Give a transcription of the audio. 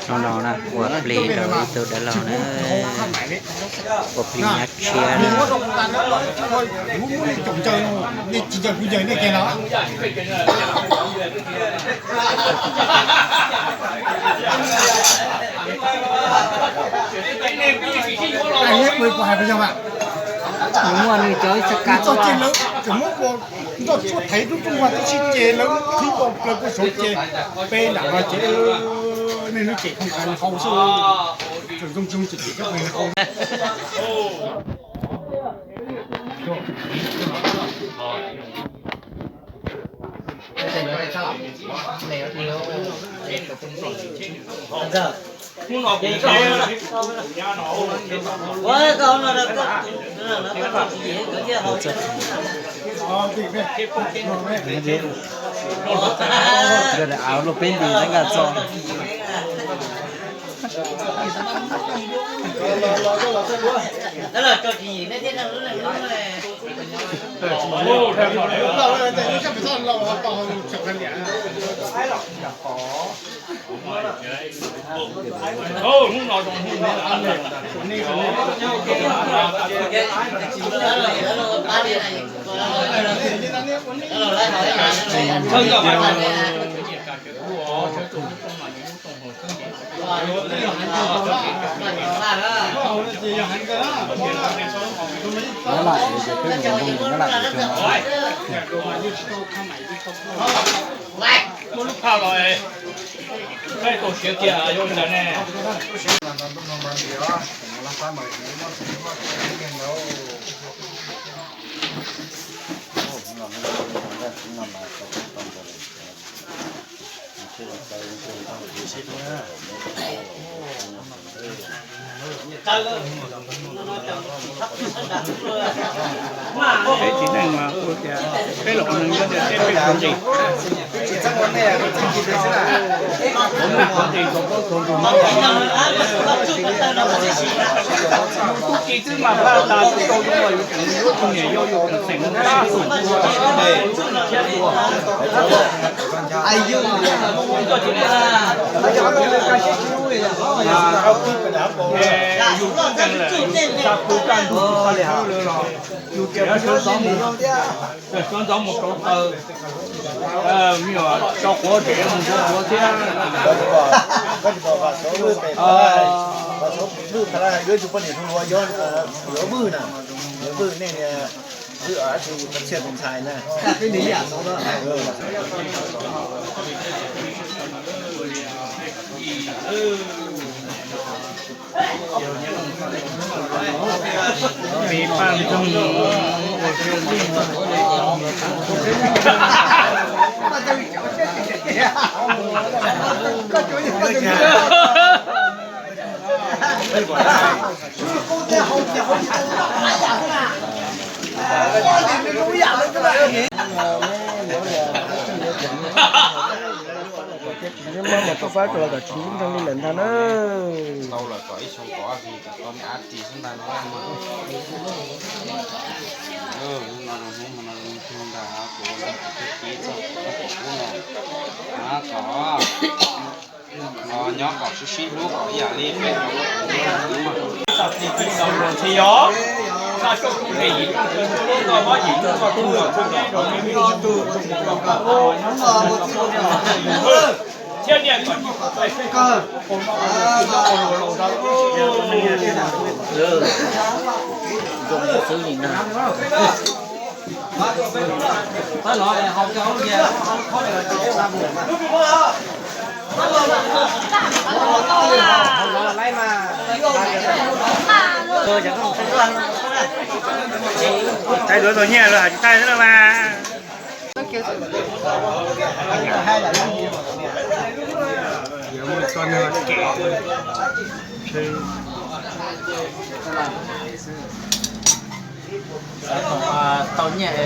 Hnub no na, ua plig rau ib tug dab laug na, ua plig nyab tshiab na. Nws muaj nws cov ib txoj kab. Nroj tshuaj thaiv rub rub ua tab sis ces lawv qhib nkaus plaws kuj saud ces peb nram no ces nej lub cem khoom hau xwb. Tseem zoo zoo ces cem cov hau. Luag peb nti nqa txog. Nyob lawm ces peb mus ntoo nyob lawm ces. Muab lub phaj los, peb tau siav kiag yuav ua cas ne? Peb txiv neej mas kuj tias peb los ua neeg nyob tias peb pheej khav nqis. Yus tub ki twb mag plab tas tub rau zoo los yus tseem yuav tus niam yau yus tseem xeem mus tab tus. Yus tub tseem lawm yus xa pw kaj ntug xa khawb lawm los yus tseem yuav sawv ntxov mus, sawv ntxov mus rau taw, me nyuam tso quav tseem yuav mus ntxuav quav thiab. Muab mas tau fab rau los kom tsis ntseeg li lawm ntag na. Tau lawm kom ib xyoo pov ib xyoo kom tau niam ab tsis xwb ntag no. Hnub no zoo hnub no zoo ntag, kuv ua ntej kuv twb kib txog koj pom ub no. Kom nyob kom sib sib hlub kom ib yam li peb tsis yog thiab niam kom zoo xwb li na. Thaij duab tau nyiaj los tsis thaij xwb no mas. Tau nyiaj.